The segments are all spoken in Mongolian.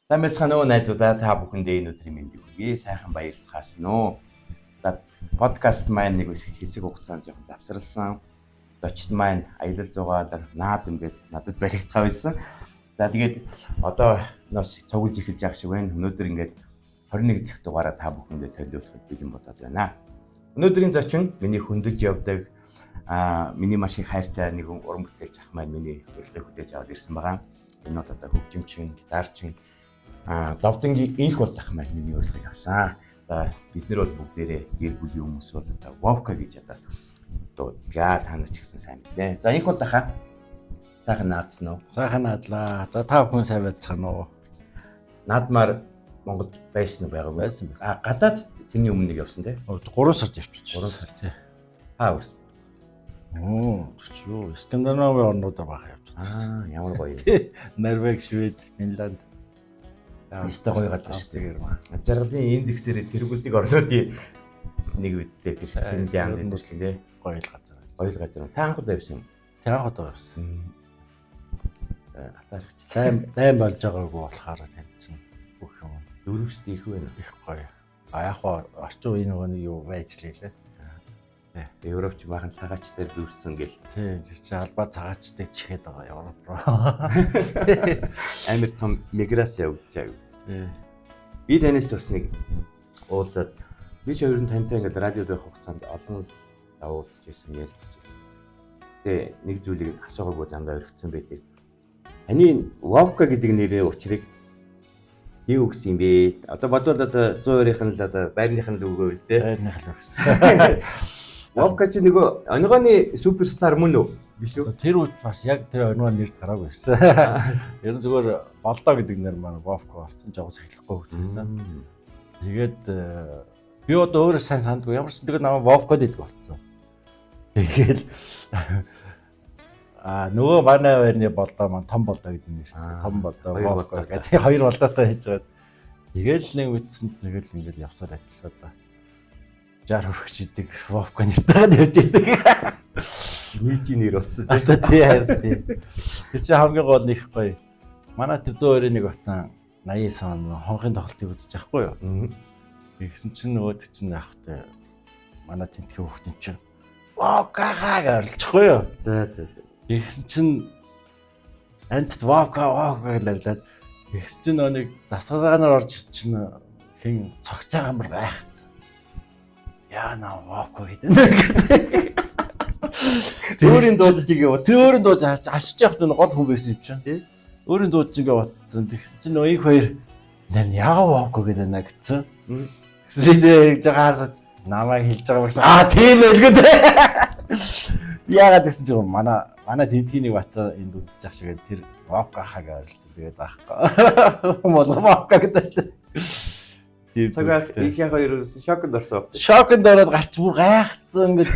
Сайн байцгаана уу, найзуудаа, та бүхэндээ энэ өдрийн мэндийг хүргэе. Сайхан баярлцгаасан уу. За, подкаст маань нэг хэсэг хугацаанд жоохон завсралсан. Зочид маань аялал зугаалаар наад ингээд надад баригдах байсан. За, тэгээд одоо нос цуглаж эхэлж байгаа шиг байна. Өнөөдөр ингээд 21 дахь дугаараа та бүхэндээ төлөвлөхөд бэлэн болоод байна. Өнөөдрийн зочин миний хөндөж явдаг, миний маш их хайртай нэгэн уран бүтээлч ах маань миний урилгыг хүлээж аваад ирсэн байгаа. Энэ бол одоо хөгжимчин, гитарчин Довдонгийн инх бол ах маань миний урилгыг авсан. За, бид нар бол бүгдээрээ гэр бүлийн хүмүүс бол одоо Вовка гэж одоо дуудлаа. Та нар ч гэсэн сайн мэднэ. За, инх бол ахаа, сайхан наадсан уу? Сайхан наадлаа. За, та бүхэн сайн байцгаана уу? Наадмаар Монголд байсан уу, байгаагүй? Байсан. Галаад тэрний өмнө нэг явсан, тий? 3 сард явчих. 3 сар, тий. Та үрсэн. Оо, юу, Скандинавын орнуудаар баха явчих. Аа, ямар гоё. Норвег, Швед, Финланд. Өстой гоё газар шүү дээ. Жаргалын индексээр тэргүүлдэг орнуудын нэг үсттэй тэр Финлянд энэ тийм, тий. Гоё л газар. Гоё л газар. Та анх удаа явсан юм? Тэг, анх удаа явсан. Атаархч. Дайн болж байгаагүй болохоор тань чинь бүх юм Дөрөвсд их байна. Их гоё. А яг хоо орчин үеийн нөгөө нэг юу байж лээ. Европч бахан цагаач дээр дүүрсэн гэл. Тий, тэр чинь албаа цагаачтай чихээд байгаа Европ руу. Амар том миграц явагдаж байгаа. Тий. Би танаас бас нэг уулзаад, би ч хоёр нь тантай ингээл радиод байх хугацаанд олон уулзч байсан, ярилцж байсан. Тэгээ нэг зүйлийг асуугааг бол андаа өргөцсөн байдаг. Таны Вовка гэдэг нэрийн учрыг юу өгсөн юм бэ? Одоо бодвол одоо 120-ын л одоо байрных нь л өгөө биз дээ. Байрных л өгсөн. Вовка чи нөгөө Онигооны суперстар мөн үү? Биш үү? Тэр үед бас яг тэр онигоо нэрд гараагүй байсан. Ер нь зүгээр Болдоо гэдэг нэр маань Вовка болсон, жоо сахилахгүй хөгжсөн. Тэгээд би одоо өөрөө сайн сандгүй, ямар ч тэгээд намайг Вовка гэдэг болсон. Тэгээд нөгөө манай байрны Болдоо маань Том Болдоо гэдэг нэртэй. Том Болдоо, Вовка гэдэг хоёр болдоотой хийж байгаа. Тэгэл нэг үтсэн, тэгэл ингээл явсаар ажиллаа да. 60 хүрэх идэг Вовка нэртэйгээ явж идэг. Нийтийн нэр болсон. Одоо тий, харин тий. Тэр чинь хамгийн гол нь их гоё. Манай тэр 121 бацсан 89 он хонхын тоглолтыг үзэж байхгүй юу? Тэгсэн чинь нөгөөд чинь яах вэ? Манай тентхийн хүүхдэн чинь Вовкагаа гэж оролцохгүй юу? За за за. Тэгсэн чинь антд Вовка, Вовка гэж ларлаад, тэгсэн чинь нөө нэг завсаргаанаар орж чинь хэн цогцоо амар гайхат. Яа наа Вовка гэдэг. Өөрийн дуудаж игээ. Тэр өөрийн дууж ашиж явах нь гол хүн байсан юм чинь. Өөрийн дуудаж ингээ утсан. Тэгсэн чинь нөө их хоёр нэр яага Вовка гэдэг нэ гэсэн. Тэгсэн чинь яг жага харсаж намайг хэлж байгаа гэсэн. Аа, тийм ээ гэдэг. Яагаад гэсэн чинь манай тентхийн нэг бацаа энд үзчих шиг тэр Вовка хаа гэж ойлцсон. Тэгээд аахгүй. Молго Вовка гэдэг. Цагаах их яг хоёр шоконд орсон баг. Шоконд ороод гарч бүр гайхацсан, ингээд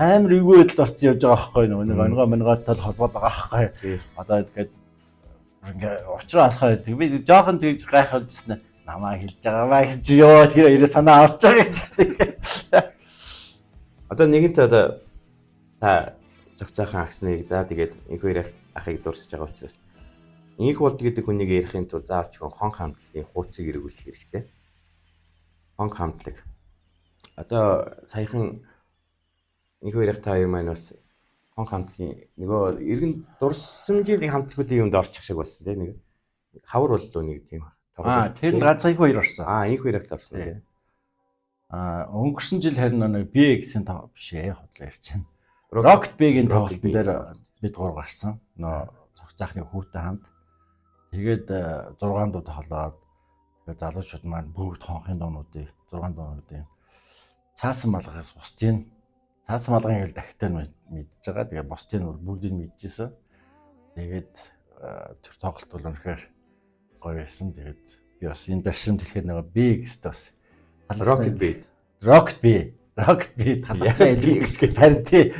амар эвгүй байдалд орсон явж байгаа байхгүй, нөгөө нэг онгоо монгоотой л холбоод байгаа байхгүй. Одоо ингээд ингээ учраа алхаа байдаг. Би жоохон тэгж гайхалжсэн, намаа хэлж байгаа маа гэж чи ёо, тэр хоёроо санаа авч байгаа гэж. Одоо нэгэн л одоо та цогцоохон агсныг, за, тэгээд инх хоёр ахыг дурсаж байгаа учраас инх болд гэдэг хүнийг ярихын тулд заавч хүн хон хамтлалын хууцыг эргүүлэх хэрэгтэй. Хон хамтлаг. Одоо саяхан инх хоёр ах та хоёр маань бас хон хамтлагийн нөгөө эргэн дурсамжийн нэг хамтлагийн юмд орчих шиг болсон, тийм, нэг хавар боллоо нэг тийм. Аа, тэр ганц их хоёр орсон. Аа, инх хоёр ах орсон, тийм. Аа, өнгөрсөн жил харин нэг B гэсэн тоо биш ээ, хотлоо ярьж байна. Rocket B-гийн тоглолтын дээр бид гур гарсан. Нөө цогцаахны хүүтэй хамт. Тэгээд 6 дуу тоглоод, тэгээд залуучууд маань бүгд хонхын дуунуудыг, 6 дуунуудыг цаасан малгаас бусдын, цаасан малгын хэл дахитай мэдж байгаа. Тэгээд бусдын бол бүгдийг мэдчихсэн. Тэгээд тэр тоглолт бол үнэхээр гоё байсан. Тэгээд би бас энэ даршимд хэлэхэд нөгөө B гэст бас Rocket B. Rocket B. Rocket B талхтай B гэж харин тий.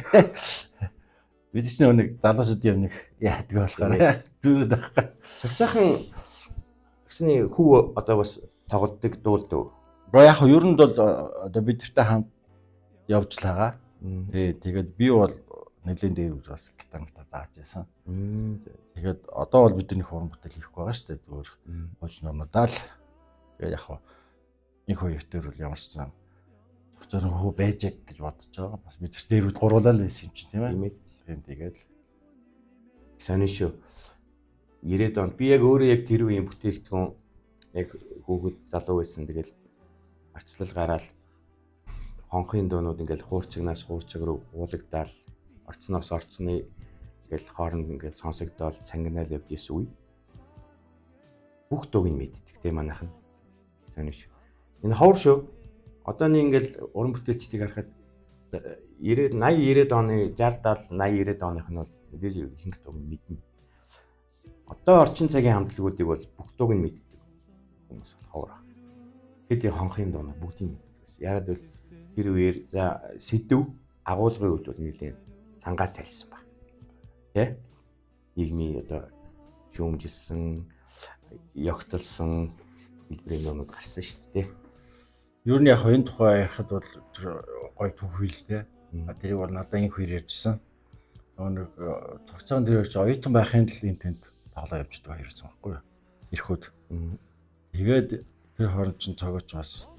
Бид ч нэг залуучууд юм нэг яадаг болохоор зүрээд байхгүй. Цогцоохон гэсний хүү одоо бас тоглодог, дуулдаг. Бро, яг нь ер нь бол одоо бид нартай хамт явж л байгаа. Тий, тэгээд би бол Нэлээд дээр үйл бас гитар митар зааж байсан. Тэгээд одоо бол бидний уран бүтээл хийхгүй байгаа шүү дээ. Зүгээр хууч номнуудаа л тэгээд яг хаа энэ хоёр дээр бол ямар ч сан цогцоор хөө байж гэж бодож байгаа. Бас бид нар дээр үд гуруулаа л байсан юм чинь тийм ээ. Тийм тэгээд л сонин шүү. 90-ад онд би яг өөрөө яг тэр үеийн бүтээгдэхүүн яг хүүхэд залуу байсан. Тэгэл арчлал гараал хонхын дуунууд ингээл хуурчигнаас хуурчиг руу хуулагдаал орцноос орцны ингээл хооронд ингээл сонсогдоол цангинаал явж исэн үе. Бүх дууг нь мэддэг те манайхан. Сонин шүү. Энэ ховор шүү. Одооны ингээл уран бүтээлчдийг харахад 90 80 90-ад оны 60 70 80 90-ад оных нь бол мэдээж ихэнх дууг нь мэднэ. Одоо орчин цагийн хамтлагуудыг бол бүх дууг нь мэддэг хүмүүс бол ховор. Тэд хонхын дуунаа бүгдийг мэддэг байсан. Яг л тэр үеэр за сэдв агуулгын үед бол нэлээд сангаа тайлсан баг. Тэ? Нийгмийн одоо шүүмжилсэн, ёгтолсон хэлбэрийн юмнууд гарсан шүү дээ. Ер нь яг энэ тухай ярихад бол тэр гоё түүх хэл те. Тэрийг бол надад энэ хоёр ярьжсэн. Нөгөө нэг цогцоон тэр ярьж оюутан байхын тул энэ тэнд тоглоо явждаг хоёр байсан байхгүй юу? Ирэхүүд. Тэгээд тэр хооронд чинь цогооч бас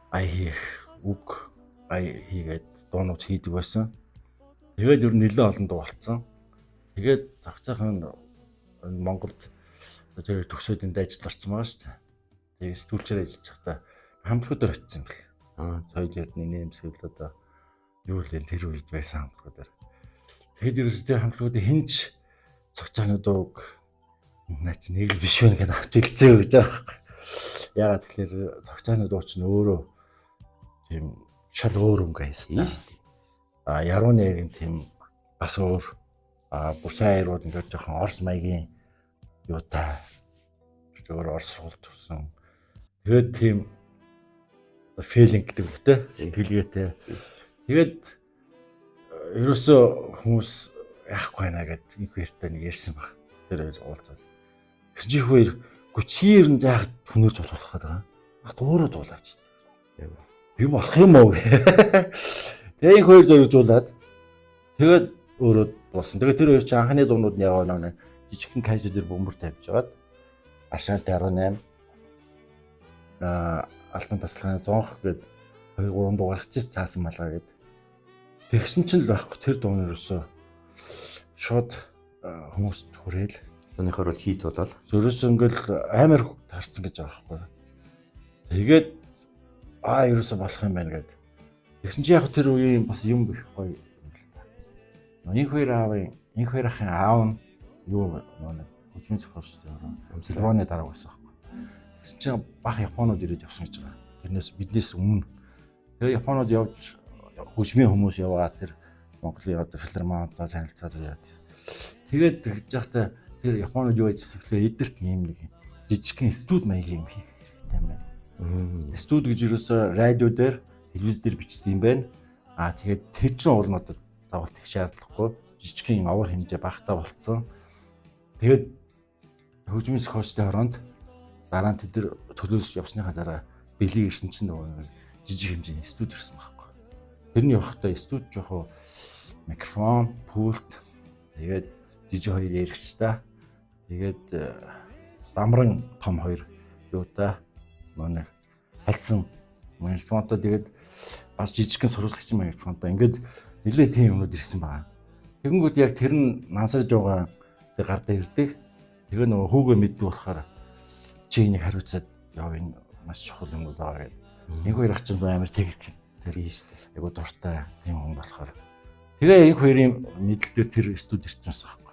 ая хийх үг ая хийгээд дуунууд хийдэг байсан. Тэгээд ер нь нэлээд олон дуу болцсон. Тэгээд цогцоохон Монголд тэр төгсөөд энд ажилд орсон байгаа шүү дээ. Тэгээд сэтгүүлчээр ажиллаж байхдаа хамтлагуудаар очсон юм бэл. Соёл эрдэнэ нэмсгэл одоо юу л энэ тэр үед байсан хамтлагуудаар. Тэгэхэд ерөөсөө тэр хамтлагуудын хинч цогцооны дууг наа чи нэг л биш вэ гэдээ авч илцээ гэж байгаа байхгүй. Ягаад тэгэхээр цогцооны дуу чинь өөрөө тийм шал өөр өнгө аястай Тийм шүү дээ. А яруу найрын тийм бас өөр бүр сайн аярууд ингээд жоохон орс маягийн юутай зөвөр орс сургууль төвсөн. Тэгээд тийм feeling гэдэг үг те сэтгэлгээтэй. Тэгээд ерөөсөө хүмүүс яахгүй байна гэд нэг хоёртай нэг ярьсан баг. Тэр хоёр уулзаад. Тэгсэн чи их хоёр гү чи ер нь яагаад хүнээр дуулах гээд байгаа. Наад өөрөө дуулаач. Би болох юм уу? Тэгээ их хоёр зоригжуулаад тэгээд өөрөө дуулсан. Тэгээд тэр хоёр чинь анхны дуунууд нь яг нэг жижигхэн кайзер дээр бөмбөр тавьж хагаад Аршаант 18 алтан тасалгааны зонх гээд 2 3 дуу гаргацсан цаасан малгай гээд. Тэгсэн чинь л байхгүй тэр дуун ерөөсөө шууд хүмүүст хүрээл. Дууныхоор бол хит болол. Ерөөсөө ингээл амар таарсан гэж байгаа байхгүй. Тэгээд ерөөсөө болох юм байна гэд. Тэгсэн чинь яг тэр үеийн бас юм их гоё юм л та. Инх хоёр аавын, инх хоёр ахын аав нь юу нэг хөгжмийн зохиолчтой Силваны дарга байсан байхгүй. Тэгсэн чинь бах Японууд ирээд явсан гэж байгаа. Тэрнээс биднээс өмнө. Тэгээ Японууд явж хөгжмийн хүмүүс яваа тэр Монголын одоо филармонтой танилцаад яа. Тэгээд тэгж байхдаа тэр Японууд юу ажилласан гэхлээр эдэрт ийм нэг жижигхэн студ маягийн юм хийх хэрэгтэй юм байна. Студ гэж ерөөсөө радио дээр, телевиз дээр бичдэг юм байна. Тэгээд тэр чинь уул нь одоо заавал тех шаардлагагүй. Жижигхэн овор хэмжээ багтаа болцсон. Тэгээд хөгжмийн зохиолчдын хороонд дараа нь тэд нар төлөөлж явсныхаа дараа бэлэг ирсэн чинь нөгөө жижиг хэмжээний студ ирсэн байхгүй. Тэрний явахдаа студ жоохоо микрофон, пульт, тэгээд жижиг хоёр яригчтай. Тэгээд дамран том хоёр юутай нөгөө нэг хальсан микрофонтой тэгээд бас жижигхэн сурвалжлагч микрофонтой ингээд нэлээ тийм юмнууд ирсэн байгаа. Тэгэнгүүт яг тэр нь намсарж байгаа тэг гардаа ирдэг. Тэгээ нөгөө хүүгээ мэддэг болохоор чи энийг хариуцаад яв энэ маш чухал юмнууд байгаа гэдэг. Нэг хоёр ах чинь амар техник тэр Тийм шүү дээ. айгуу дуртай тийм хүн болохоор. Тэгээ энэ хоёрын мэдэл дээр тэр студ ирсэн байсан байхгүй.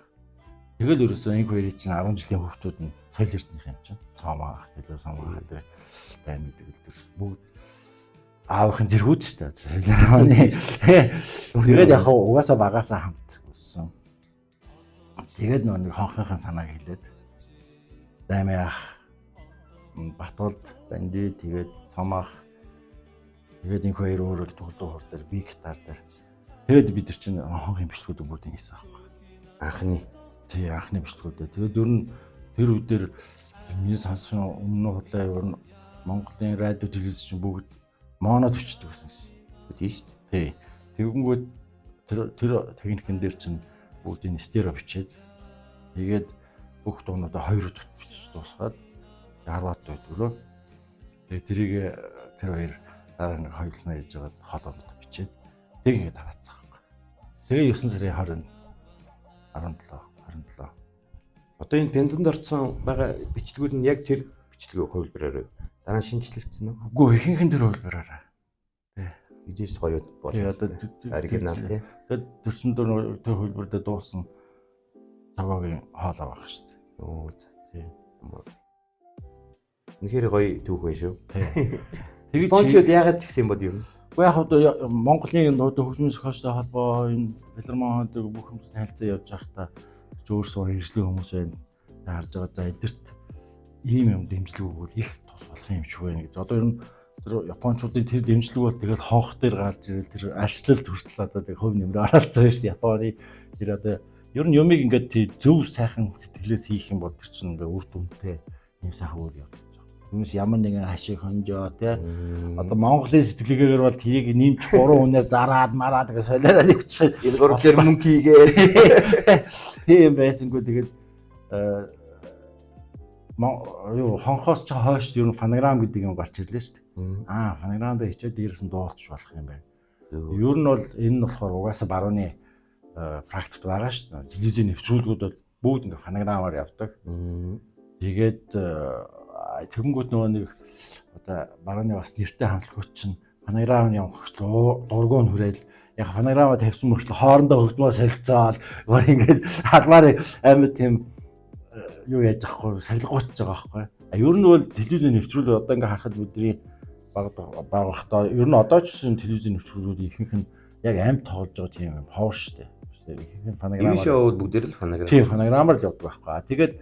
Тэгэл ерөөсөө энэ хоёрын чинь 10 жилийн хүүхдүүд нь соёл эрдэнэх юм чинь. Цоомаа төлөө самгаа тэр тайм гэдэг л төр бүгд аавынхын зэргүүд шүү дээ. Тэгээд яг угаасаа багаасаа хамт өссөн. Тэгээд нөгөө нэг хонхынхаа санааг хэлээд даймын ах Батулд Банди тэгээд Цомах тэгээд энэ хоёр өөрөө тоглолтын хор дээр би гитар дээр тэгээд бид нар чинь хонхын бичлэгүүдийг бүгдийг хийсэн байхгүй. Анхны Тий анхны бичлэгүүдээ. Тэгээд ер нь тэр үедэр миний сонссон өмнө худлаа ер нь Монголын радио телевиз чинь бүгд моно төвчдөг гэсэн шин. Тийм шүү дээ. Тий. Тэгэнгүүт Тэр техникэн дээр чинь бүгдийг стерео бичээд тэгээд бүх дуунуудаа хоёр удаа бичиж дуусгаад 10 ватт байдаг. Тэгээд тэрийг тэр хоёр дараа нэг хоёулнаа хийж байгаад хоолоонод бичээд тэг ингээд тараацсан байхгүй. Тэгээ 9 сарын 20-нд 17 27. Одоо энэ бензинд орсон байгаа бичлэгүүд нь яг тэр бичлэг хувилбараар дараа нь шинжлэгдсэн үү? Үгүй, ихэнх нь тэр хувилбараараа. Гэжээс гоё Тэгээ болсон. одоо Оригинал тий. Тэгээд 44 тэр хувилбар дээр дуусан цогоогийн хоол авах шүү дээ. Оо за. Тий. Үнэхээр гоё түүх байх шүү. Тий. Тэгэж Японочууд яагаад тэгсэн юм бод юм? Уу яг одоо Монголын энэ одоо хөгжмийн зохиолчтой холбоо, энэ филармони бүх хүмүүстэй харилцаа явж байхдаа ч өөрсгөө хэрэгжлийн хүмүүс байна. Та харж байгаа, за эдэрт ийм юм дэмжлэг өгвөл их тус болох юм шиг байна гэж. Одоо ер нь тэр японочдын тэр дэмжлэг бол тэгэл хонх дээр гарч ирэл тэр арчлалт хүртэл одоо тэг хөв нэмрээ оролцсон шүү дээ. Японы тэр одоо ер нь юмыг ингээд тий зөв сайхан сэтгэлээс хийх юм бол тэр чинь ингээд үр дүнтэй юм сайхан үйл явдал. Хүмүүс ямар нэгэн хашиг хонжоо тий. Одоо Монголын сэтгэлгээгээр бол тэрийг нэмж 3 хүнээр зараад мараад гэж солиороод явчих. Энэ гурав дээр мөнгө хийгээ. Тийм байсангүй тэгээд юу хонхоос ч хойш ер нь фонограм гэдэг юм гарч ирлээ шүү дээ. Аа, фонограм дээр хичээд дээрээс нь дуулчих болох юм байна. Ер нь бол энэ нь болохоор угаасаа барууны практикт байгаа шүү дээ. Телевизийн нэвтрүүлгүүд бол бүгд ингээ фонограмаар явдаг. Тэгээд тэгэнгүүт нөгөө нэг одоо барууны бас нэртэй хамтлагч чинь фонограм явах дургуун хүрээл яг фонограмаа тавьсан мөртлөө хоорондоо хөгжмөө солилцоол бүр ингээд халмаар амар тийм юу яаж ахгүй сахилгууч байгаа байхгүй. А ер нь бол телевизийн нэвтрүүлэг одоо ингээ харахад бидний баг баг бахтаа ер нь одоо ч гэсэн телевизийн нэвтрүүлгүүд ихэнх нь яг амь тоглож байгаа тийм юм ховор штэ. Ихэнх нь фонограмаар. TV шоуд бүгдээр л фонограм. Тийм, фонограмаар л явдаг байхгүй. А тэгээд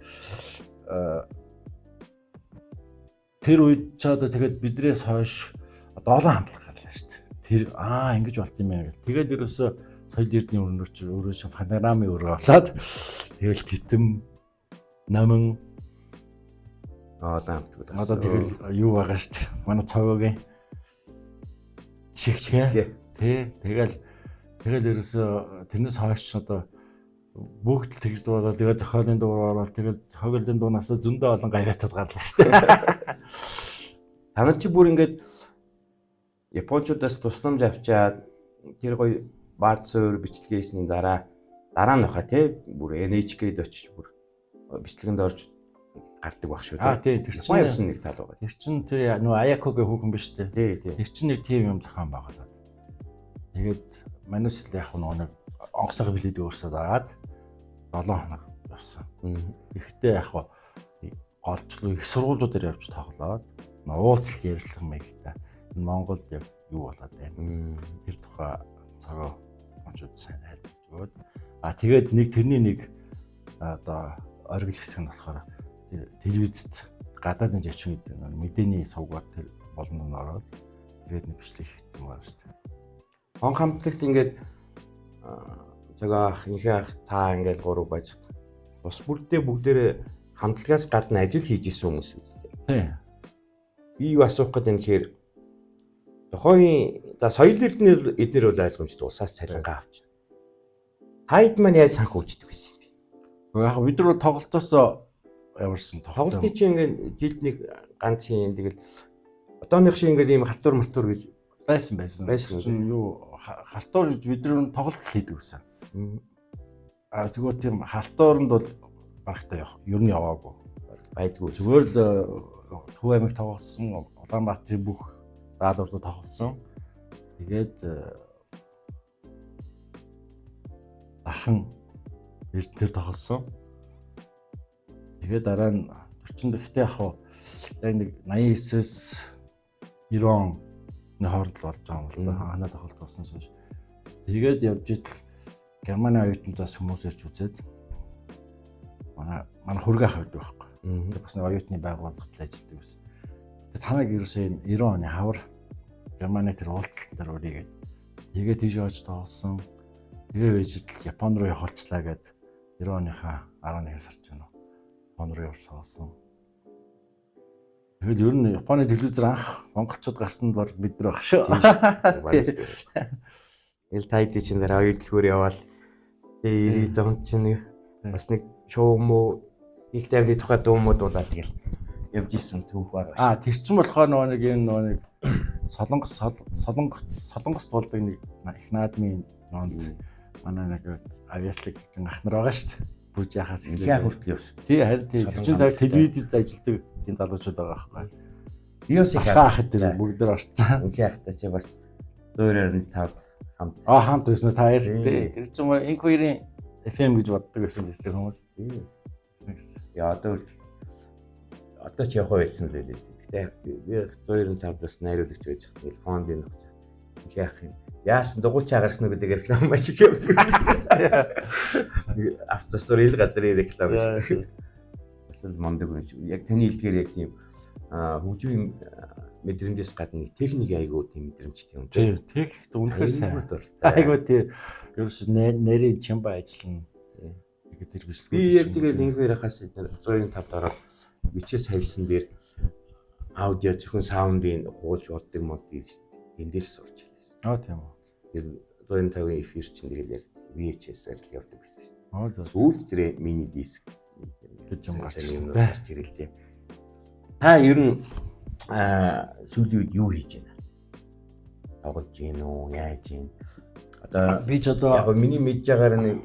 тэр үед ч одоо тэгээд бидрээс хойш долоон хамтлаг гарлаа шүү дээ. Тэр аа ингэж болт юм байна гэл. Тэгээд ерөөсөө соёл эрдний өрнөр чи өөрөөсөө фонограмын өрөө болоод тэгэл титэм намын олон хамтлагууд. Одоо тэгэл юу байгаа шүү дээ. Манай цогоогийн шигчгээ. Тий. Тэгэл ерөөсөө тэрнээс хойш ч одоо бүгд л тэгж дуугаад тэгээ зохиолын дуу ороод тэгэл зохиолын дуунаас зөндөө олон гавьяатад гарлаа шүү дээ. Та нар чи бүр ингээд японочдоос тусламж авчаад тэр гоё бааз суур бичлэг хийсний дараа нь баха тий бүр NHK-д очиж бүр бичлэгэнд орж гардаг баг шүү Аа тий, тэр чинь чинь явсан нэг тал байгаа. Тэр чинь тэр нөгөө Аякогийн хүүхэн биш үү? Тий, тий. Тэр чинь нэг тийм юм зохион байгуулад. Тэгээд манус л яг нөгөө нэг онгоцоо билетийг өөрсөд агаад 7 хоног явсан. Гэхдээ яг голчлоо их сургуулиудаар явж тоглоод уулзалт ярилцлага маягтай. Энэ Монголд яг юу болоод байна. Тэр тухай цогоо онцод сайн тайлбарлаж өгөөд. А тэгээд нэг тэрний нэг одоо оргил хэсэг нь болохоор телевизэд гадаадын жачин гэдэг мэдээний сувгаар тэр болонд нь ороод тэгээд нэг бичлэг хийсэн байгаа шүү дээ. Хон хамтлагт ингээд цогоо ах, инхээ ах та ингээд гурав бажигт бус бүрдээ бүгдээрээ хамтлагаас гадна ажил хийж исэн хүмүүс үстэй. Тий. Би юу асуух гэдэг юм гэхээр тухайн за соёл эрдэнэ эднэр бол ойлгомжтой улсаас цалингаа авч. Таад маань яаж санхүүждэг байсан юм бэ? Яг бид нар бол тоглолтоос яварсан. Тоглолтын чинь ингээд жилд нэг ганц юм тэгэл одооных шиг ингээд ийм халтур малтур гэж байсан. Байсан. Чинь юу халтур гэж бид нар тоглолт хийдэг байсан. А зүгээр тийм халтууранд бол барагтаа явах. Ер нь яваагүй. Байдгүй. Зүгээр л Төв аймаг тоглосон, Улаанбаатарын бүх даалгаврууд тоглосон. Тэгээд дархан эрдэнээр тоглосон. Тэгээд дараа нь 40 дэхтэй яг яг нэг 89-с 90 оны хооронд л болж байгаа юм л да. Анхны тоглолт болсон шиш. Тэгээд явж идэл Германы оюутнуудаас хүмүүс ирж үзээд манай хөргөх ах байдаг байхгүй. Тэр бас нэг оюутны байгууллагад л ажилладаг байсан. Тэгээд танайг ерөөсөө энэ 90 оны хавар Германы тэр уулзалтан дээр үрий гээд тэгээд тийш очиж тоглосон. Тэгээ байж идэл Япон руу явуулчлаа гээд 90 оныхаа 11 сар ч юм уу. Япон руу явж тоглосон. Тэгэл ер нь Японы телевизээр анх монголчууд гарсан нь баг бид нар баг шүү. Тэгэл тайд чинь дараа оюу дэлгүүр яваал. Тэгээ 90 он чинь нэг бас нэг шоу мó хил тайвны тухай дуу муу дуулаад тэгэл явж исэн түүх байгаа. Аа, тэр чин болохоор нөгөө нэг юм нөгөө нэг солонгос солонгос солонгос болдог нэг их наадмын нонд манай нэг авьяаслаг гэн ах нар байгаа шүү дээ. Бүж яхаас Нэлээд хүртэл явсан. Тий, харин тий. Тэр чин тэр телевизэд ажилладаг тийм залуучууд байгаа байхгүй. Би бас их Ахаа ах тэр бүгд дээр орцсон. Нэлээд ахтай чи бас 195-д хамт. Аа, хамт байсан та хоёр тий. Тэр чин Inquiry FM гэж боддог байсан биз дээ хүмүүс. Тий. Яа, одоо хүртэл одоо ч явах байсан л байлээ. Гэтэ би 195-д бас найруулагч байж хат тэгэл фондын нөхцөл. Нэлээд ах юм. Яасан дугуйчаа гарсан уу гэдэг реклам маш их явдаг. Нэг авцасуур ил газрын реклам. Бас л мондөг юм шиг. Яг таны хэлдгээр яг тийм хөгжмийн мэдрэмжээс гадна техник айгуу тийм мэдрэмжтэй юм. Тий, техникт үнэхээр сайн. Айгуу дуртай. Айгуу тий. Ерөөс нэрийн чимба ажиллана. Тэгээд тэр бичлэг. Би яг тэгээд инхээр хаас 195-д ороод бичээс хайлсан дээр аудио зөвхөн саундын хуулж болдог молдгийг эндээс сурч байлаа. Аа, тийм үү. Тэр 195-ын эфир чинь тэгэл яг VHS-аар л явдаг байсан шүү Аа, зөв. дээ. Сүүлд тэр мини диск гэж юм гарч юм ирсэн. гарч ирэл тийм. Та ер нь сүүлийн үед юу хийж байна? Тоглож гин үү? Яаж гин? Одоо Би ч одоо яг миний мэдж байгаагаар нэг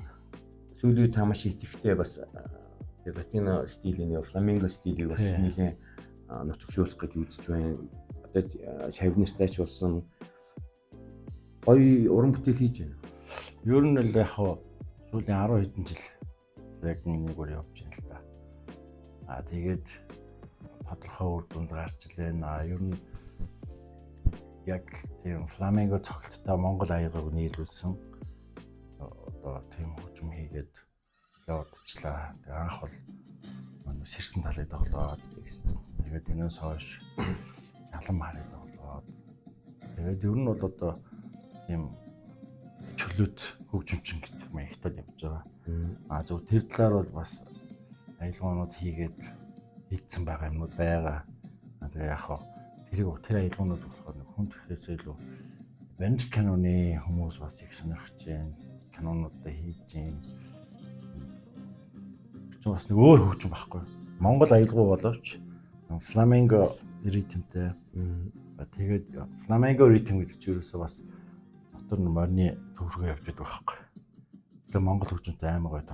сүүлийн үед та маш идэвхтэй бас тэр латино стилийн фламинго стилийг бас Тий. нэлээд нутагшуулах гэж үзэж байна. Одоо шавнартай ч болсон гоё уран бүтээл хийж байна. Ер нь л яг хуу сүүлийн 10 хэдэн жил яг нэгүүр явж байна л да. Аа, тэгээд тодорхой үр дүнд гарч илээ. Аа, ер нь яг тийм фламинго цогцолттой Монгол аялгыг нийлүүлсэн одоо тийм хөгжим хийгээд явуулчлаа. Тэгээ анх бол нөгөө сэрсэн талыг тоглоод гэсэн. Тэгээд тэрнээс хойш жалан марыг тоглоод тэгээд ер нь бол одоо тийм чөлөөт хөгжимчин гэдэг маягтад явж байгаа. А зөв тэр талаар бол бас аялгуунууд хийгээд хийцэн байгаа юмнууд байгаа. А тэгээ яг хаа тэрийг тэр аялгуунууд болохоор нэг хүн төрхөөс илүү баримтат киноны хүмүүс бас их сонирхож байна. Кинонуудаа хийж байна. Чи бас нэг өөр хөгжим байхгүй. Монгол аялгуу боловч фламенго ритмтэй. Тэгээд фламенго ритм гэдэг чинь ерөөсөө бас дотор нь морины төвргөө явж байдаг байхгүй. Тэгээ Монгол хөгжимтэй амар гоё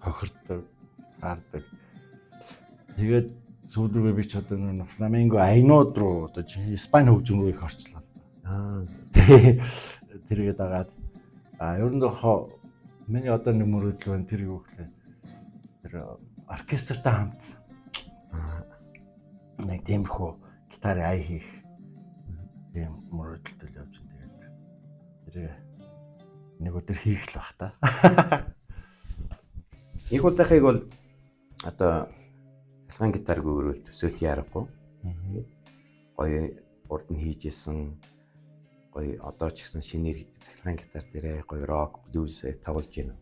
тохирдог, таардаг. Тэгээд сүүл рүүгээ би ч одоо нэг фламенго айнууд руу одоо Испани хөгжим рүү их орчлоо л да. Аа, Тэргээд дагаад ер нь хоо миний одоо нэг мөрөөдөл байна, тэр юу гэхлээр тэр оркестртай хамт нэг тиймэрхүү гитарын ай хийх тийм мөрөөдөлтэй л явж байна. Тэгээд тэр нэг өдөр хийх л бах та. Их улдаахыг бол одоо цахилгаан гитаргүй өрөөл төсөөлөх аргагүй. Гоё урд нь хийж исэн гоё одоо ч гэсэн шинээр цахилгаан гитар дээрээ гоё рок, блюз тоглож байна.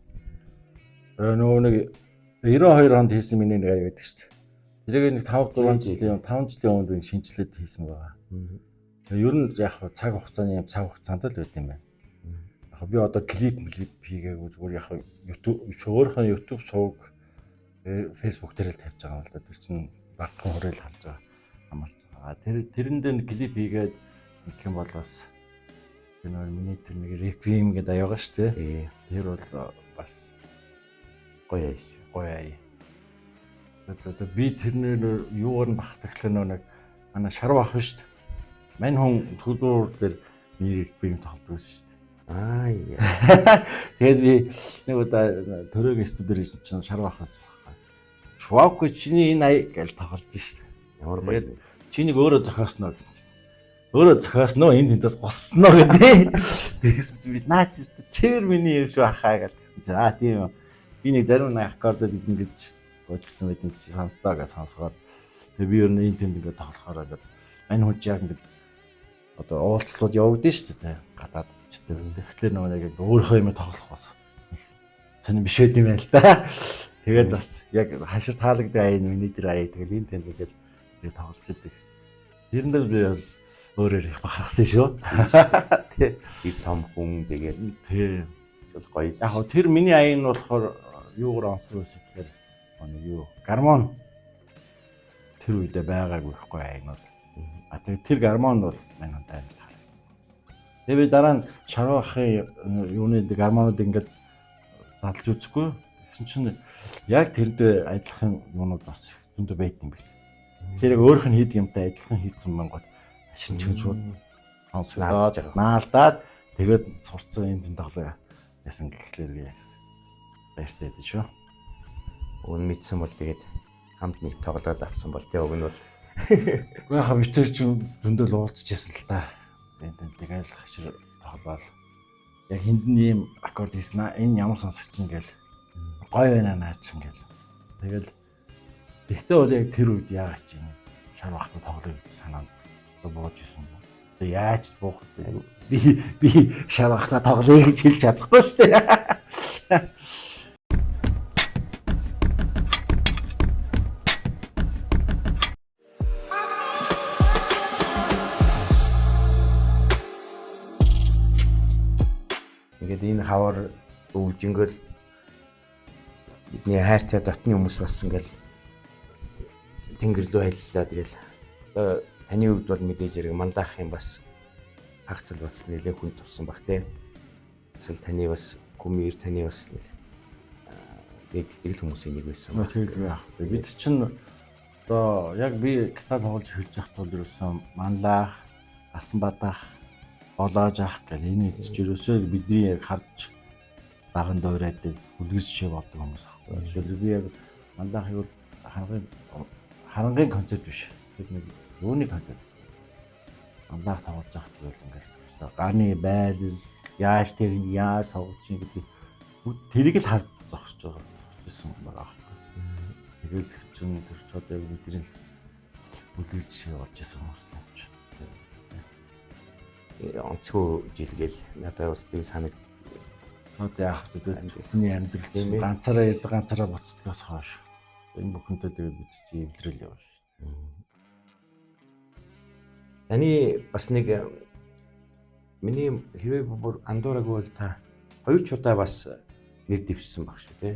Нөгөө нэг 92 онд хийсэн миний нэг ай байдаг шүү дээ. Тэрийг нэг 5 6 жилийн 5 жилийн өмнө би шинжилээд хийсэн байгаа. Тэгээ ер нь яг цаг хугацааны юм цаг хугацаанд л байд юм байна. Яг би одоо клип хийгээгүй зүгээр яг YouTube өөрийнхөө YouTube сувг Facebook дээр л тавьж байгаа юм л да. Тэр чинь багахан хүрээл харж байгаа хамаарч байгаа. Тэрэн дээр клип хийгээд нэг юм бол бас тэр нэг миний тэр нэг Requiem гэдэг аягаа шүү дээ. Тий. Тэр бол бас Гоё аяш. гоё ая. Одоо би тэрнээр юугаар нь багтагтлаа нөө нэг манай шарв ах шүү дээ. Мань хүн төлөөр дээр миний Requiem тоглодог байсан шүү дээ. Аа яа. Тэгээд би нэг удаа төрөөгийн студиор ирсэн чинь шарв ахаас Швавгүй чиний энэ ая гэж тоглож шүү дээ. Ямар гоё. Чи нэг өөрөө зохиосноо гэсэн чинь. Өөрөө зохиосноо энэ тэндээс госноо гэдэг. Тэгсэн чинь би наа чи цээр миний юм шүү ахаа гэж тэгсэн чинь аа тийм юм. Би нэг зарим нэг аккордод ингэж гуйдсан байдаг чи сонсдоо гэж сонсгоод тэгээ би ер нь энэ тэнд ингээд тоглохоор ингээд мань хүн чи яг ингээд одоо уулзлууд явагдана шүү дээ гадаад ч тэгэхээр нөгөө нэг өөрийнхөө юм тоглох бас сонир биш байд юм байна л да. Тэгээд бас яг хашир таалагддаг аяа миний дээр аяа тэгэл энэ тэнд ингээд тэгээ тоглож идэг. Тэрэндээ би бол Өөрөөр их бахархсан шүү. Тий. Тэр том хүн тэгээд Тий. эсвэл гоё. Яг хөө тэр миний аян нь болохоор юугаар онцлог байсан гэхээр нэг юу гармон тэр үедээ байгаагүй ихгүй аянууд. А тэр гармон бол мань хүнд амар таалагдсан. Тэгээ би дараа нь шарвахын юуны гармонууд ингээд задлж үзэхгүй. Тэгсэн чинь яг тэрэндээ адилхан юунууд бас зөндөө байт юм бэл. Тэр яг өөрөх нь хийдэг юмтай адилхан хийцэн мангууд шин чин шууд сонсогдоод наалдаад тэгээд сурцсан энэ тэнд тоглоё ясан гэхлээр яг баяртай байдаг шүү. Үн мэдсэн бол тэгээд хамт нэг тоглоод авсан бол тий уг нь бол Үгүй яхаа бид тэр чинь зөндөл уулзчихсан л та. Энэ тэнд тэгэл хашир тоглоал. Яг хинд нь ийм аккорд хийсэн аа энэ ямар сонсогч юм гээл гоё байна наа чинь гээл. Тэгэл тэгтээ бол яг тэр үед яагаад чи ингэ шар бахта тоглоё гэж санаанд бууж исэн юм. Тэгээ яаж буух вэ? Би шар бахта тоглоё гэж хэлж чадахгүй шүү дээ. Ингээд энэ хавар өвлжөнгөл бидний хайртай дотны хүмүүс бас ингээл тэнгэр рүү аяллаа тэгэл одоо таны хувьд бол мэдээж хэрэг манлайхын бас хагцал бас нэлээд хүн туссан баг те. Бас л таны бас кумир таны бас нэг дээдэлдэг л хүмүүсийн нэг байсан. Тэгэл яах вэ? Бид чинь одоо яг би гитар тоглож эхэлж байхад бол ерөөсөн манлайх, галсан бадах, болоож ах гэл энэ ч ерөөсөө бидний яг харж даган дуурайдаг хүлгэр жишээ болдог хүмүүс аахгүй. Жишээлбэл би яг манлайхыг бол харангийн концерт биш. Тэр нэг юуны концерт байсан. Манлайх тоглож байхад бол ингээл гарны байрлал яаж тэр яаж тоглож чинь гэдэг бүгд тэрийг л харж зогсож байгаа зогсож байгаа аахгүй. Тэгэл тэр чинь тэр ч одоо яг бидний л хүлгэр жишээ болж исэн хүмүүс л юм чинь. Онцгой жилгээл надад бас тийм санагддаг. Одоо яах вэ? Хүний амьдрал чинь ганцаараа ярьдаг, ганцаараа буцдгаас хойш энэ бүхэнтэй тэгээд бид чи эвлэрэл явна шүү. Таны бас нэг миний хэрвээ бүр андуураагүй бол та хоёр ч удаа бас нэр дэвшсэн баг шүү тий.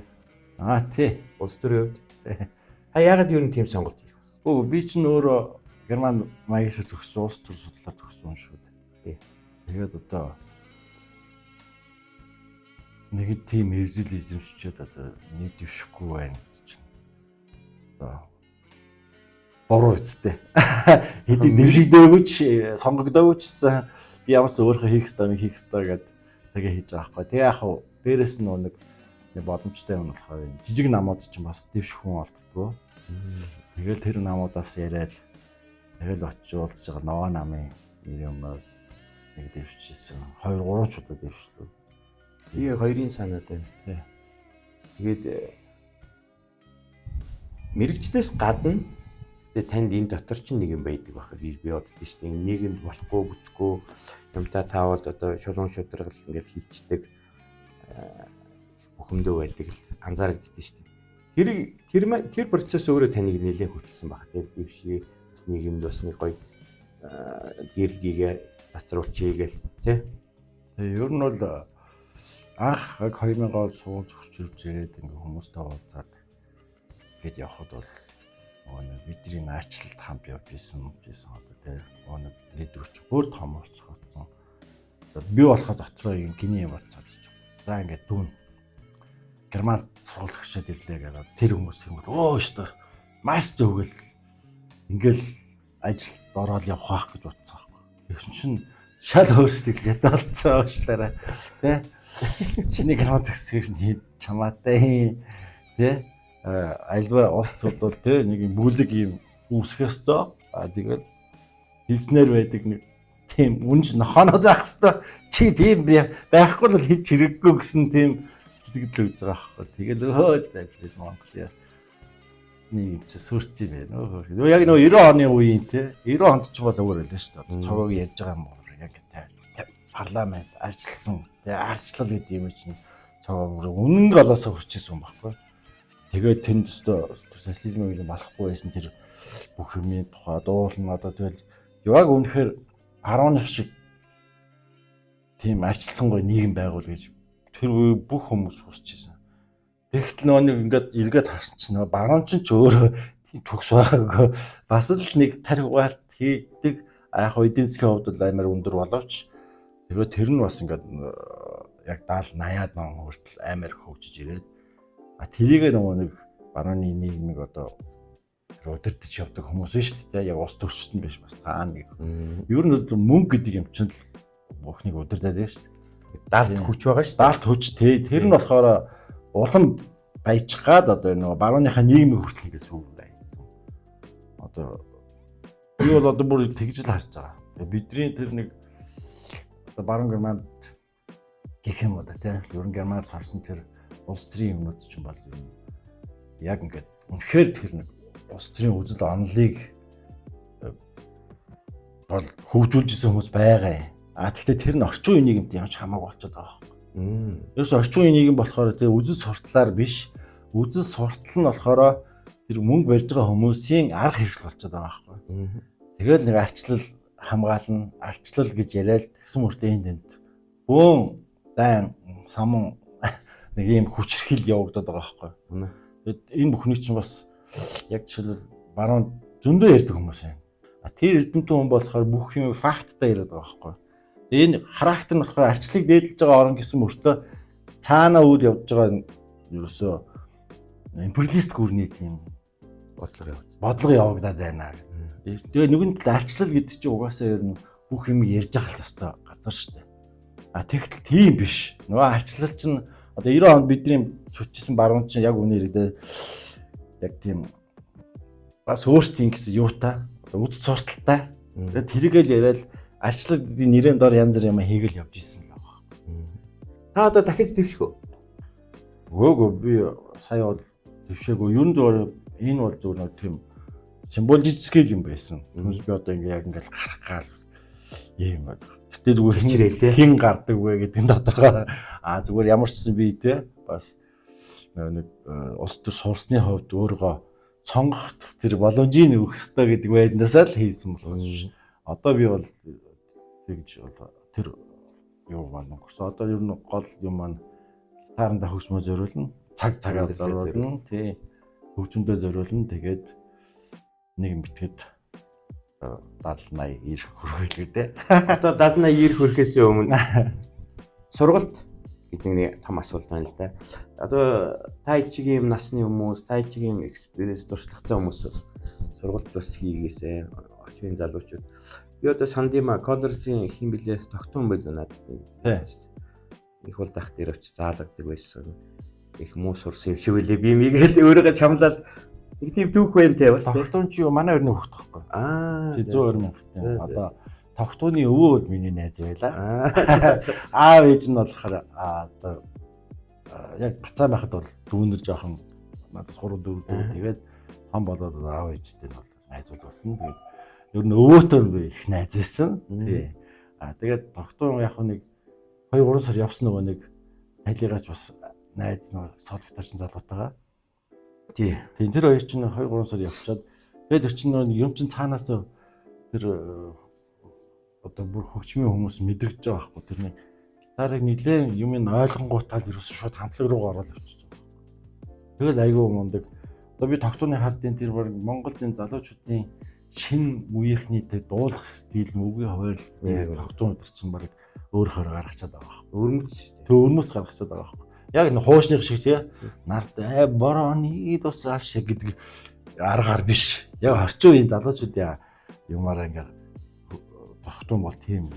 Аа тий. Улс төрийн хувьд. Та яагаад юу нэг тийм сонголт хийх вэ? Үгүй би чинь өөрөө Герман магистр төгссөн, улс төр судлаар төгссөн шүү дээ. Тэгээд одоо нэг тийм эрзэл эзэмшчихэд одоо нэг дэвшихгүй байна гэж чинь. Одоо буруу үсттэй. Хэдий дэвшигдээгүй ч сонгогдоогүй ч гэсэн би ямар ч өөрийнхөө хийх ёстой юм хийх ёстой гэд тэгээ хийж байгаа байхгүй. Тэгээ яг хав дээрэс нь нэг боломжтой юм болохоор жижиг намууд чинь бас дэвших хүн олддгоо. Тэгэл тэр намуудаас яриад тэгэл очиж уулзж байгаа ногоо намын нэр юмнаас нэг дэвшижсэн. 2 3 ч удаа дэвшлээ. Би хоёрын санаад байна. Тий. Тэгээд мэрэгчлээс гадна тэгээ танд энэ дотор чинь нэг юм байдаг байх би боддоо шүү дээ. Нийгэмд болохгүй бүтэхгүй юмтай таавал одоо шулуун шударгал ингээл хилчдэг бухимдөө байдаг л анзаарэгддэг шүү дээ. Тэр процесс өөрөө таныг нэлээд хөтлсөн баг. Тэгээд дэвшээ бас нийгэмд бас нэг гоё гэрэлгийгээ цацруулчихъя гэл тий. Тэгээ ер нь бол анх яг 2000 он сургууль төгсч ирээд ингээ хүмүүстэй уулзаад гээд явхад бол нөгөө нэг бидний наачлалт хамт явж исэн одоо тий. Нөгөө нэг лидер ч өөр том уурцгаацсан. Би болохоор дотроо юм гиний юм бодцоо гэж. За ингээд дүүн Герман сургууль төгсөөд ирлээ гэдэг. Тэр хүмүүс тэнгүүд өө өстө маш зөвгөл ингээл ажилд ороод явах байх гэж бодсон байхгүй. Тэгсэн чинь шал өөр сэтгэлгээтэй болцсон уушлаарай тий. Чиний герман төгсгөр нь чамаатай тий. Альва улс төрд бол тий нэг юм бүлэг юм үүсгэх ёстой. А тэгэл хэлснээр байдаг нэг тийм үнж нохоонод байх ёстой. Чи тийм байхгүй бол хийж хэрэггүй гэсэн тийм сэтгэл өгж байгаа байхгүй. Тэгэл өө за за Монгол нэг юм чи сүрцэн юм байна. Өө яг нөгөө 90 оны үеийн те 90 онд ч бол өөр байлаа шүү дээ. Цогоог ярьж байгаа юм уу яг парламент арчилсан те арчлал гэдэг юм чинь цогоо бүр үнэн голоосоо хүчээсэн юм байхгүй. Тэгээд тэнд өстө социализмын үеийн болохгүй байсан тэр бүх юмын тухай дуулна одоо тэгэл яг үнэхээр барууных шиг тийм арчилсан гоё нийгэм байгуул гэж тэр үе бүх хүмүүс хүсэж байсан. Тэгэхдээ нөгөө нэг ингээд эргээд харсан чинь нөгөө баруун чинь ч өөрөө тийм төгс байгаагүй. Бас л нэг тарих угаалт хийдэг. А яг эдийн засгийн хувьд бол амар өндөр боловч тэгээд тэр нь бас ингээд яг 70 80-аад он хүртэл амар хөгжиж ирээд а тэрийгээ нөгөө нэг барууны нийгмийг одоо тэр удирдах явдаг хүмүүс нь шүү дээ. Яг улс төрчд нь биш бас цаана нэг. Ер нь бол мөнгө гэдэг юм чинь л бүхнийг удирдах байдаг шүү дээ. Даалт хүч байгаа шүү дээ. Даалт хүч тий. Тэр нь болохоор улам баяжих гад одоо нөгөө барууныхаа нийгмийг хүртэл ингээд сүүрэн айцсан. Одоо би бол одоо бүр тэгж л харж байгаа. Тэгээ бидний тэр нэг одоо баруун Германд гэх юм уу да тий. Ер нь Германд сурсан тэр улс төрийн юмнууд чинь бол ер нь яг ингээд үнэхээр тэр нэг улс төрийн үзэл онолыг бол хөгжүүлж исэн хүмүүс байгаа юм. А тэгвэл тэр нь орчин үеийн нийгэмд ямар ч хамаагүй болчиход байгаа байхгүй. Ерөөс орчин үеийн нийгэм болохоор тэгээ үзэл суртлаар биш, үзэл суртал нь болохоор тэр мөнгө барьж байгаа хүмүүсийн арга хэрэгсэл болчиход байгаа байхгүй. Тэгэл нэг арчлал хамгаална, арчлал гэж яриад тэгсэн мөртөө энд тэнд бөөн дайн самун нэг ийм хүчрхэл явагдаад байгаа байхгүй. Тэгэд энэ бүхний чинь бас яг жишээлбэл баруун зөндөө ярьдаг хүмүүс байна. А тэр эрдэмтэн хүн болохоор бүх юм факттай яриад байгаа байхгүй. Энэ характер нь болохоор арчлыг дээдлж байгаа орон гэсэн мөртөө цаанаа үйл явж байгаа ерөөсөө империалист гүрний тийм бодлого явагдсан. Бодлого явагдаад байна. Тэгээ нэгэн тал арчлал гэдэг чинь угаасаа ер нь бүх юм ярьж байгаа л ёстой газар шүү дээ. А тэгтэл тийм биш. Нөгөө арчлал чинь одоо 90 онд бидний шүтжсэн баруун чинь яг үнээр дээ яг тийм бас өөрсдийн гэсэн юутай одоо үз сурталтай. Тэгээд тэрийгэл яриад арчлал гэдэг нэрийн дор янз бүр юм хийгээл явж исэн л байгаа. Та одоо дахиж дэвших үү? Өгөөгөө би сая бол дэвшээгүй. Ер нь зүгээр энэ бол зүгээр нэг тийм символический юм байсан. Хүмүүс би одоо ингээ яг ингээл гарах гал ийм байна. Гэтэ зүгээр чирээл те хэн гардаг вэ гэдэг нь тодорхой. А зүгээр ямар ч юм би те бас нэг улс төр сурсны хувьд өөрийгөө сонгох тэр боломжийг өгөх ёстой гэдэг байдлаасаа л хийсэн болохоос. Одоо би бол тэгж бол тэр юу маань өнгөрсөн. Одоо ер нь гол юм маань гитаранда хөгжмөө зориулна. Цаг цагаар зориулна. Тий. Хөгжмөдөө зориулна. Тэгээд нэг юм битгэд 70 80 90 хүрэх үү те. Одоо 70 80 90 хүрэхээс өмнө сургалт гэдэг нэг том асуулт байна л да. Одоо та чигийн юм насны хүмүүс, та чигийн experience туршлагатай хүмүүс бас сургалт бас хийгээсэ. Орчин үеийн залуучууд. Би одоо сандима Colors-ийн хин блэ тогтун байл надад нэг. Их бол дах дээр очиж заалгадаг байсан. Их муу сурсан юм шиг үлээ би мигээл өөрийгөө чамлал нэг тийм түүх байна те бас. Тогтун чи юу манай өрний хүүхд байхгүй. Аа. Тий 120 мянган. Одоо тогтууны өвөө бол миний найз байлаа. Аав ээж нь болохоор одоо яг бацаа байхад бол дүүнер жоохон надаас 3 4 дүү. Тэгээд том болоод аав ээжтэй нь бол найзууд болсон. Тэгээд ер нь өвөөтэй би их найз байсан. Тий. Аа тэгээд тогтун яг нэг 2 3 сар явсан нөгөө нэг тайлыгаач бас найз нөгөө сол гитарсан залуутайгаа. Тий. Тийм тэр хоёр чинь 2 3 сар явчаад тэгээд тэр чинь нөгөө юм чинь цаанаас тэр одоо бүр хөгжмийн хүмүүс мэдрэгдэж байгаа байхгүй тэр нэг гитарыг нилээн юм ин ойлгонгуутаа л ерөөсөө шууд хамтлаг руу ороод явчихж байгаа. Тэгэл айгүй мундаг. Одоо би тогтууны хардын тэр баг Монголд энэ залуучуудын шин үеийнхний тэр дуулах стил, үгийн хуваарлт тогтуун өдр чинь баг өөрөөр гаргачаад байгаа байхгүй. Өрмөц шүү дээ. Тэр өрмөц гаргачаад байгаа байхгүй. Яг энэ хуушных шиг тий нарт борооны тусаал шиг гэдэг аргаар биш. Яг орчин үеийн залуучуудын юмараа ингээ тогтун бол тийм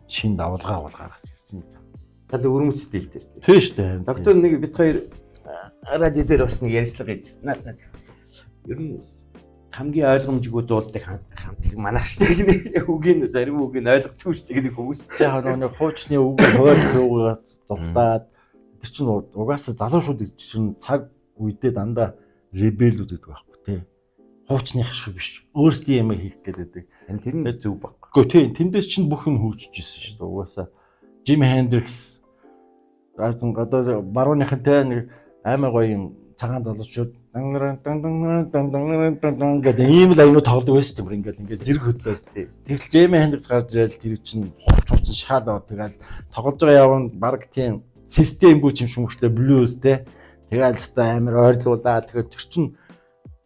шин давлгаа бол гаргаж ирсэн гэж. Тал өрмөц стилтэй шүү дээ. Тийм шүү дээ. Тогтун нэг бит хоёр радио дээр бас нэг ярьцлага хийжсэн. Наад наад гэсэн. Ер нь хамгийн ойлгомжгүй дуулдаг хамтлаг манайх шүү дээ. Үгийн зарим үгийг ойлгохгүй шүү дээ нэг хүмүүс. Яг нэг хуучны үг хуваарлах юугаар зуртаад тэр чинь угаасаа залуучууд чинь цаг үедээ дандаа ребелүүд гэдэг байхгүй тий. Хуучных шиг биш. Өөрсдийн юм хийх гээд байдаг. Тэр нь зөв баг. Гэхдээ тий тэндээс чинь бүх юм хөгжиж ирсэн шүү дээ. Угаасаа Jimi Hendrix газар гадаа барууныхантай нэг амар гоё юм цагаан залуучууд дан дан дан дан дан дан гэдэг ийм л аюунууд тоглодог байсан тийм ингээд ингээд зэрэг хөдлөөл. Тэгэл Jimi Hendrix гарч ирэл тэр чинь хувц хувц шаал ор тэгэл тоглож байгаа явна баг тийм системгүй юм шиг мөртлөө блюз те. Тэгэл өстой амар ойрлуулаа. Тэгэл тэр чинь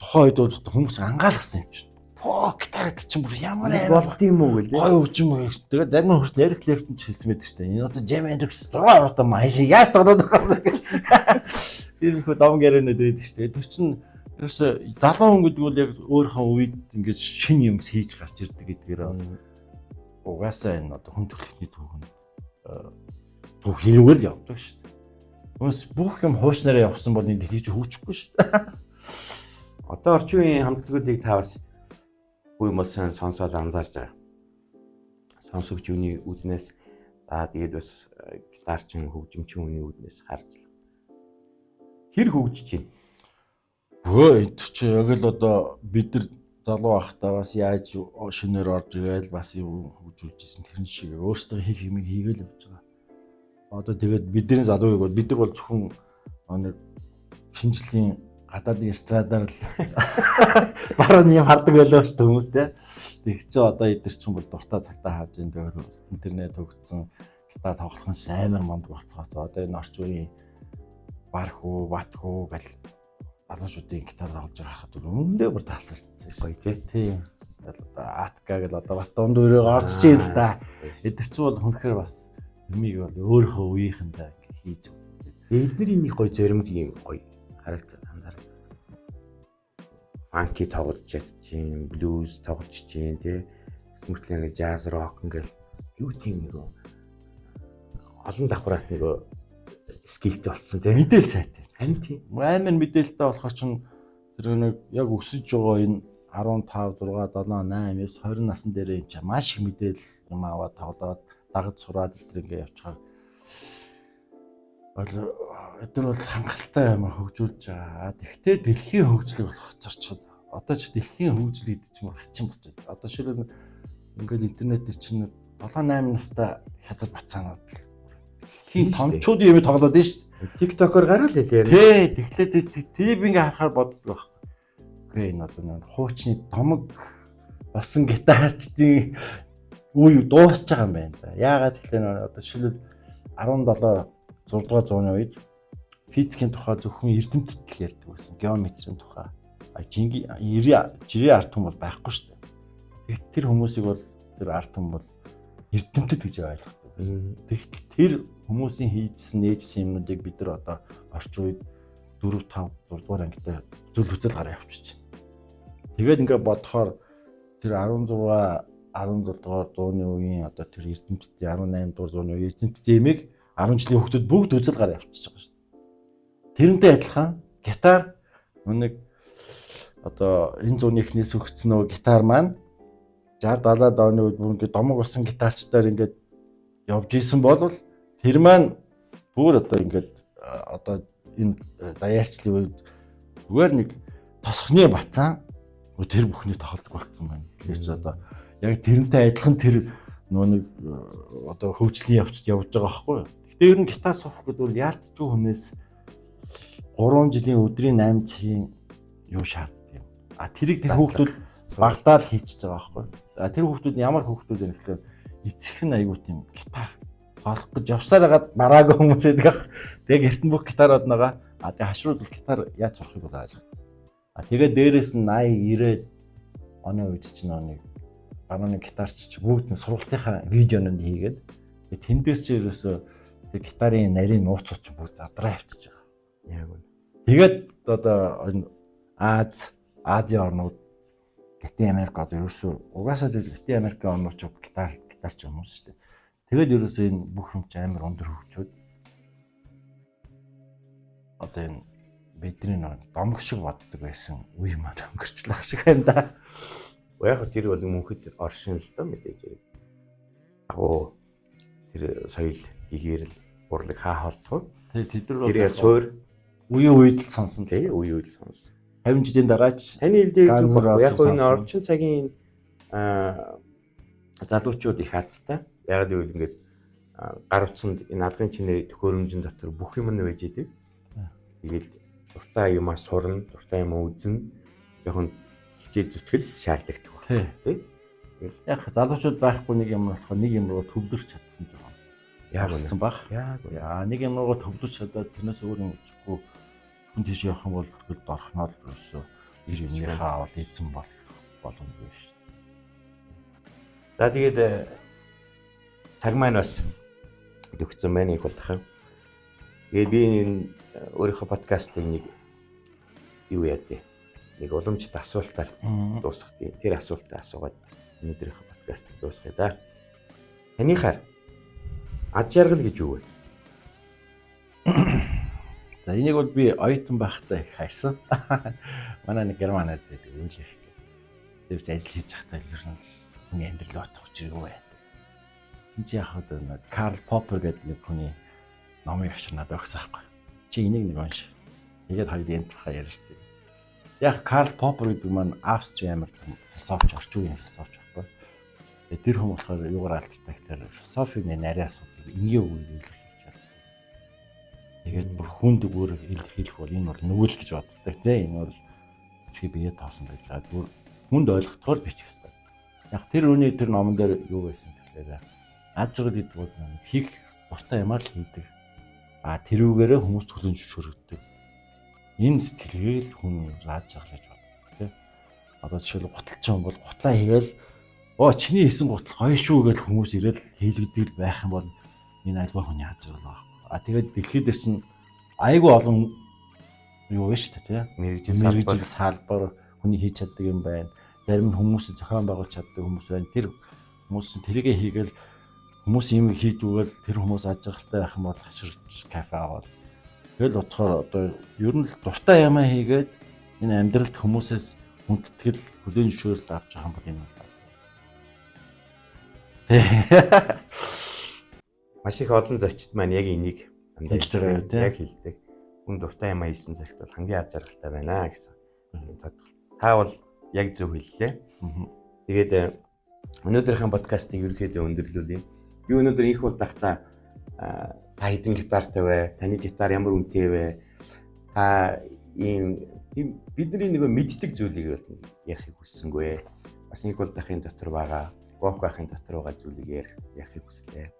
тухайн үед бол хүмүүс ангаалгасан юм чинь. Фок гитарт чинь бүр ямар амар болд юм уу гэлээ. Гоё хөгжим үү. Тэгээд зарим нь хүртэл Eric Clapton ч хэлсэн байдаг шүү дээ. Энэ одоо Jimi Hendrix 6 удаа маш яаж тоглоод байгаа юм бэ гэх. Тиймэрхүү дом гэрэнүүд байдаг шүү дээ. Тэр чинь ерөөсө залуу хүн гэдэг бол яг өөрийнхөө үед ингэж шинэ юм хийж гарч ирдэг гэдгээр угаасаа энэ одоо хүн төрөлхтний түүх нь түүх хэрэгээр л явдаг шүү дээ. Хүмүүс бүх юм хуучнараа явсан бол энэ дэлхий чинь хөгжихгүй шүү дээ. Одоо орчин үеийн хамтлагуудыг та бас бүх юм сайн сонсоод анзаарч байгаа. Сонсогч үний үднээс за тэгээд бас гитарчин хөгжимчин үний үднээс харж л. Хэр хөгжиж байна? Өө энэ чи яг л одоо бид нар залуу байхдаа бас яаж шинээр орж ирээл бас юм хөгжүүлж исэн тэрэн шиг өөрсдөө хийх юмыг хийгээл явж байгаа. Одоо тэгээд бидний залууыг бол бид нар бол зөвхөн нэг шинжлэлийн гадаадын эстрадаар л баруун юм хардаг байлаа шүү дээ хүмүүс те. Тэг чи одоо эдгээр чинь бол дуртай цагтаа харж ин тэгээд интернет хөгжсөн гитар тоглох нь амар мундаг болцгоо. Одоо энэ орчин үеийн бархуу, батхуу гэл залуучуудын гитар тоглож байгаа харахад бол үнэндээ бүр таалсарсан шүү. Гоё тий. Тийм. Тэгэл одоо Атка гэл одоо бас дунд өрөөгөө орж чинь л да. Эдгэр чинь бол хүнхээр бас юмыг бол өөрийнхөө үеийнхэндээ ингэ хийж өгдөг. Эдний нэг гоё зоримг юм гоё харалт анзаараад. Funky тоглож чадчихээн, блюз тоглож чинь тий. Мөртлөө ингээ jazz rock ингээл юу тийм нөгөө олон давхраат нөгөө skill тэй болцсон тий. Мэдээлэл сайтай. Харин тийм. Амар мэдээлэлтэй болохоор чинь тэр нэг яг өсөж байгаа энэ 15, 6, 7, 8, 9, 20 насн дээр энэ чинь маш их мэдээлэл юм аваад тоглоод дагаж сураад энэ ингээ явчихаар бол эдгээр бол хангалттай юм хөгжүүлж байгаа. Тэгвэл дэлхийн хөгжлийг болох хоцорчод. Одоо ч дэлхийн хөгжил гэдэг чинь хачин болж байна. Одоо шилбэл ингээл интернет дээр чинь 7 8 настай хятад бацаанууд л дэлхийн томчуудын юм тоглоод байна шүү дээ. TikTok-оор гараал хэлээ. Тий, тэгэхээр тэр ингээ харахаар боддог байхгүй. Үгүй энэ одоо нэг хуучны томог болсон гитарчдын үе дуусч байгаа юм байна да. Яагаад тэгэхээр одоо жишээлбэл 17 6 дугаар зууны үед физикийн тухай зөвхөн эрдэмтэд л ярьдаг байсан. Геометрийн тухай. А жинги 90 жирийн ард түмэн бол байхгүй шүү дээ. Тэгэхдээ тэр хүмүүсийг бол тэр ард түмэн бол эрдэмтэд гэж ойлгодог байсан. Тэгэхдээ тэр хүмүүсийн хийжсэн, нээжсэн юмнуудыг бид нар одоо орчин үед 4 5 6 дугаар ангитай зүл хүзэл гараа явчихж байна. Тэгээд ингээ бодохоор тэр 16 17 дугаар зууны үеийн одоо тэр эрдэмтдийн 18 дугаар зууны үеийн эрдэмтдийн имийг 10 жилийн хүүхдүүд бүгд үзэл гараа явчихж байгаа шүү дээ. Тэрнтэй адилхан гитар нэг одоо энэ зууны эхнээс өгсөн нөгөө гитар маань 60 70-аад оны үед бүр ингээд домог болсон гитарчдаар ингээд явж исэн бол тэр маань бүр одоо ингээд одоо энэ даяарчлалын үед зүгээр нэг тосхны бацаан тэр бүхний тоглолт болсон байна. Тэгэхээр чи одоо яг тэрнтэй адилхан тэр нөгөө нэг одоо хөгжлийн явцд явж байгаа байхгүй юу? Гэтэ ер нь гитар сурах гэдэг бол яалтчгүй хүнээс 3 жилийн өдрийн 8 цагийн юу шаарддаг юм. А тэрийг тэр хүүхдүүд багтаал хийчихэж байгаа байхгүй юу? А тэр хүүхдүүд ямар хүүхдүүд вэ гэхээр эцэг нь айгуу тийм гитар тоглох гэж явсаар хагаад бараагүй хүмүүс байдаг ах. Тэгээ гэрт нь бүх гитарууд байгаа. А тэгээ хашрууд бол гитар яаж сурахыг бол ойлгосон. А тэгээ дээрэс нь 80 90 оны үед чинь нэг барууны гитарч чи бүгд нь сургалтынхаа видеонууд хийгээд тэгээ тэндээс чи ерөөсөө тэг гитарын нарийн нууцууд чи бүгд задраа явчихж байгаа. Яг үнэ. Тэгээд одоо энэ Азийн орнууд Латин Америк одоо ерөөсөө угаасаа л Латин Америкийн орнууд ч гитарч хүмүүс шүү дээ. Тэгээд ерөөсөө энэ бүх юм чи амар өндөр хөгжөөд одоо энэ бидний нэг домог шиг боддог байсан үе маань өнгөрчлөх шиг байна да. Яг тэр бол мөнхөд оршин л доо мэдээж хэрэг. Агуу тэр соёл, гэгэрэл, урлаг хаа холдох вэ? Тэгээ тэд нар бол Тэр суур үеийн үед л сонсон тий үе үед л сонсон. 50 жилийн дараач Таны хэлдэг Guns зүг N' баггүй. Яг Roses энэ сонсон. орчин цагийн залуучууд их азтай. Яг гэвэл ингээд гар утсанд энэ алгын чинээ төхөөрөмжин дотор бүх юм нь байж идэг. Тэгэл Дуртай юмаа сурна, дуртай юмаа үзнэ. Жохон хичээл зүтгэл шаардлагатай Тий. Тий. Яг залуучууд байхгүй нэг юм болохоор нэг юм руу төвлөрч чадах нь жоохон Яг үнэ. гарсан баг. Яг үнэ. Яа, нэг юм руу төвлөрч чадаад тэрнээс өөр юм үзэхгүй хүн тийш явах юм бол тэгэл дорхноо л ерөөсөө ир юмныхаа бол эзэн бол боломжгүй шүү. За тэгээд цаг маань бас төгссөн байна их болтох. Тэгээд би энэ өөрийнхөө подкастыг нэг юу яа дээ. Нэг уламжлалт асуултаар дуусгах тийм. Тэр асуултаа асуугаад өнөөдрийнхөө подкастыг дуусгая да. Таныхаар ад жаргал гэж юу вэ? За, энийг бол би оюутан байхдаа их хайсан. Манай нэг герман найз байдаг үйл их. Тэр ч ажил хийж байхдаа ер нь хүний амьдрал утга учир юу вэ? Тин чи яг хөө нэг Карл Поппер гэдэг нэг хүний номыг авчир надад өгсөн байхгүй. Чи энийг нэг унш. Тэгээд хоёул энэ тухай ярилцъя. Яг Карл Поппер гэдэг маань Австрийн амар том философч, орчин үеийн философч байхгүй. Тэгээд тэр хүн болохоор юугаар алддаг гэхээр философийн нарийн асуудлыг энгийн үгээр илэрхийлж чаддаг. Тэгээд бүр хүнд үгээр илэрхийлэх бол энэ бол нүгэл гэж боддог тийм. Энэ бол тэрхий бие тоосон байлаа. Бүр хүнд ойлгохтоор бичих хэрэгтэй. Яг тэр үний тэр номон дээр юу байсан гэхээр аз жаргал гэдэг бол нэг хийх дуртай юмар л хийдэг. А тэрүүгээрээ хүмүүс хүлээн зөвшөөрөгдөг. Энэ сэтгэлгээ л хүн аз жаргал гэж боддог тийм. Одоо жишээл гуталч юм бол гутлаа хийгээл оо чиний хийсэн гутал гоё шүү гэж хүмүүс ирээл хийлгэдэг л байх юм бол энэ альва хүний аз жаргал байхгүй. А тэгээд дэлхий дээр чинь айгүй олон юу вэ шүү дээ тийм. Мэргэжил салбар Мэргэжил салбар хүний хийж чаддаг юм байна. Зарим нь хүмүүс зохион байгуулж чаддаг хүмүүс байна. Тэр хүмүүс чинь тэрийгэ хийгээл хүмүүс юм хийж өгөөл тэр хүмүүс аз жаргалтай байх юм бол хаширч кафе аваад. Тэгэл утгаар одоо ер нь л дуртай юмаа хийгээд энэ амьдралд хүмүүсээс хүндэтгэл хүлээн зөвшөөрөл авч байгаа юм бол энэ бол. Тэ. Маш их олон зочид маань яг энийг дандаа Хэлж байгаа юу, тий? Яг хэлдэг. Хүн дуртай юмаа хийсэн цагт бол хамгийн аз жаргалтай байна гэсэн. Энэ тодорхойлт. Та бол яг зөв хэллээ. Тэгээд өнөөдрийнхөө подкастыг ерөнхийдөө өндөрлүүлье. Би өнөөдөр их бол дахта та хэдэн гитартай вэ? Таны гитар ямар үнэтэй вэ? Та ийм тийм бидний нөгөө мэддэг зүйлийг бол ярихыг хүссэнгүй. Бас нэг бол дахын дотор байгаа, Вок ахын дотор байгаа зүйлийг ярихыг хүслээ.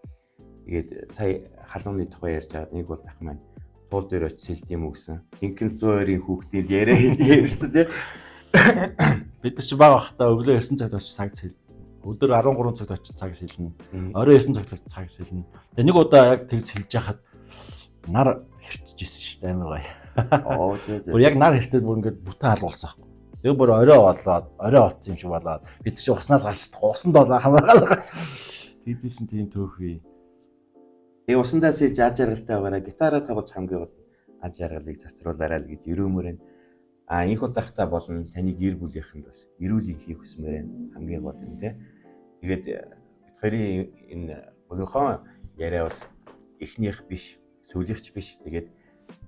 Тэгээд сая халууны тухай ярьж байгаад нэг бол дах маань туул дээр очиж сэлт юм уу гэсэн. Жинхэнэ 102-ын хүүхдийн яриа хийдэг юм шүү дээ. Бид нар чи бага байхдаа өглөө 9 цагт очиж цаг сэл. Өдөр 13 цагт очиж цаг сэлнэ. Орой 9 цагт очиж цаг сэлнэ. Тэгээ нэг удаа яг тэг сэлж яхад нар хэртэж исэн шүү дээ, амар гоё. Оо тий. Бүр яг нар хэртээд бүр ингээд бүтэн халуулсан байхгүй. Тэгээ бүр орой болоод, орой утсан юм шиг болоод бид чи уснаас гарч усанд болоо хамаагаа. Тэгжсэн тийм төөхүй. Тэгээ усандаа сэлж аз жаргалтай байгаараа гитараа тоглож хамгийн гол аз жаргалыг цацруулаарай л гэж өрөөмөр байна. А инх улахта болон таны гэр бүлийнхэнд бас эрүүл хийх хүсмээр байна. Хамгийн гол юм те. Тэгээд бид хоёрын энэ богинохон яриа бас эхнийх биш, сүүлийнх ч биш. Тэгээд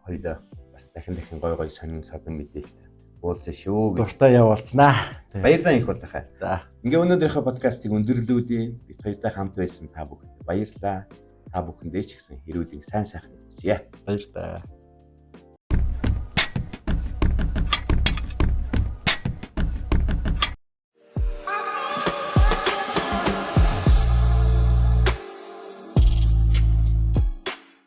хоёлоо бас дахин дахин гой гой сонин содон мэдээлэлтэй уулзаа шүү гэж. Дуртай явуулцнаа. Баярлалаа инх улахаа. За. Ингээ өнөөдрийнхөө подкастыг өндөрлүүлье. Бид хоёлаа хамт байсан та бүхэнд баярлалаа. Та бүхэндээ ч гэсэн эрүүл сайн сайхныг хүсье. Баярлалаа.